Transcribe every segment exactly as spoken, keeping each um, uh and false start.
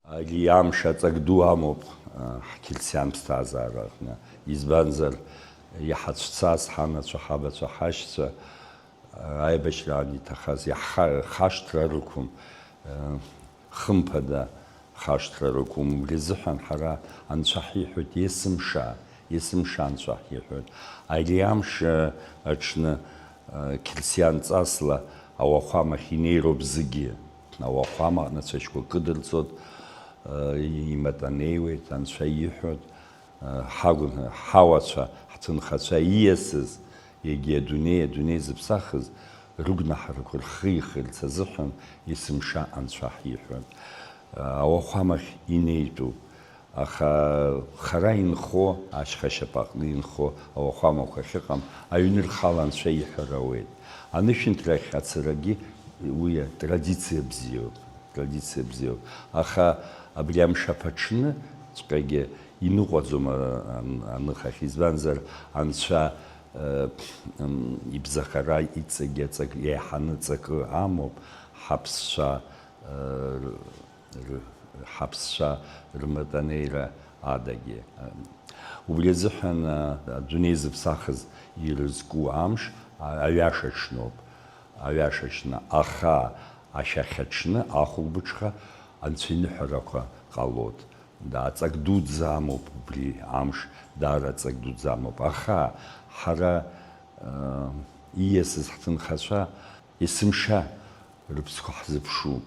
Ари амш аҵак ду амоуп, а, ҳқьырсиан ԥсҭазаара аҟны. Избанзар, иҳацәцаз ҳанацәа, ҳабацәа, ҳашьцәа, а, аибашьраан иҭахаз иаҳха-, хашҭра рықәым, а, хымԥада хашҭра рықәым. Убри азыҳәан ҳара анцәа ҳиҳәоит, есымша, есымша анцәа ҳиҳәоит. Ари амш, а, аҽны, а, қьырсиан ҵасла ауахәамахь инеироуп зегьы. Ауахәама аҟны ацәашьқәа кыдырҵот, э, иматанеиуеит, анцәа иҳәот, э, ҳагәын-, ҳауацәа, ҳҭынхацәа ииасыз, егьи адунеи, адунеи зыԥсахыз, рыгәнаҳарақәа рхы ихырц азыҳәан есымша анцәа ҳиҳәот. Э, ауахәамахь инеитәуп. Аха хара инхо, ашьха шьапаҟны инхо ауахәамақәа ахьыҟам, аҩны рхала анцәа иҳәар ауеит. Анышәынҭрахь ацарагьы уи атрадициа бзиоуп, традициа бзиоуп. Аха абри амшаԥ аҽны ҵәҟьагьы иныҟәаӡом а-, ан-, аныхахь, избанзар анцәа, э, м, ибзахара иҵегь аҵак еиҳаны ҵакы амоуп, ҳаԥсцәа, э, р-, ҳаԥсцәа рыматанеира адагьы. Убри азыҳәан, а, адунеи зыԥсахыз ирызку амш, а, аҩаша аҽноуп, аҩаша аҽны. Аха ашәахьаҽны ахәылбыҽха анцәа иныҳәарақәа ҟалот. Да, ҵак дуӡӡа амоуп убри амш, даара ҵак дуӡӡа амоуп. Аха ҳара, а, ииасыз ҳҭынхацәа есымша рыԥсқәа ҳзыԥшуп.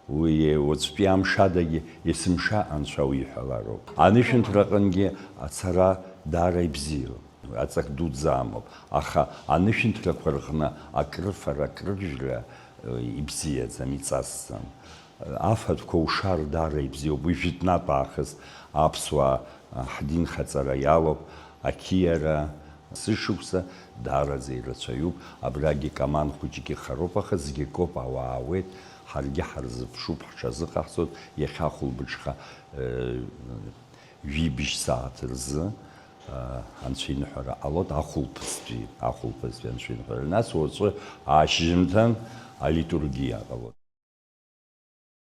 Уи уаҵәтәи амш адагьы есымша анцәа уиҳәалароуп. Анышәынҭраҟынгьы ацара даара ибзиоуп, аҵак дуӡӡа амоуп, аха анышәынҭрақәа рҟны акрыфара, акрыржәра, э, ибзиаӡам, иҵасӡам. Афатәқәа ушар даара ибзиоуп, уи жәытәнатә аахыс аԥсуаа, э, ҳдинхаҵара иалоуп, ақьиара, Сышықәса даараӡа ирацәаҩуп, абрагьы Каман хәыҷгьы хароуп, аха зегьы акоуп, ауаа аауеит, ҳаргьы ҳарзыԥшуп, ҳҽазыҟаҳҵоит, иахьа ахәылбыҽха, э, жәибжь сааҭ рзы, э, анцәа иныҳәара ҟалоит, ахәылԥазтәи, ахәылԥазтәи анцәа иныҳәара. Нас уаҵәы ашьжьымҭан алитургиа ҟалоит.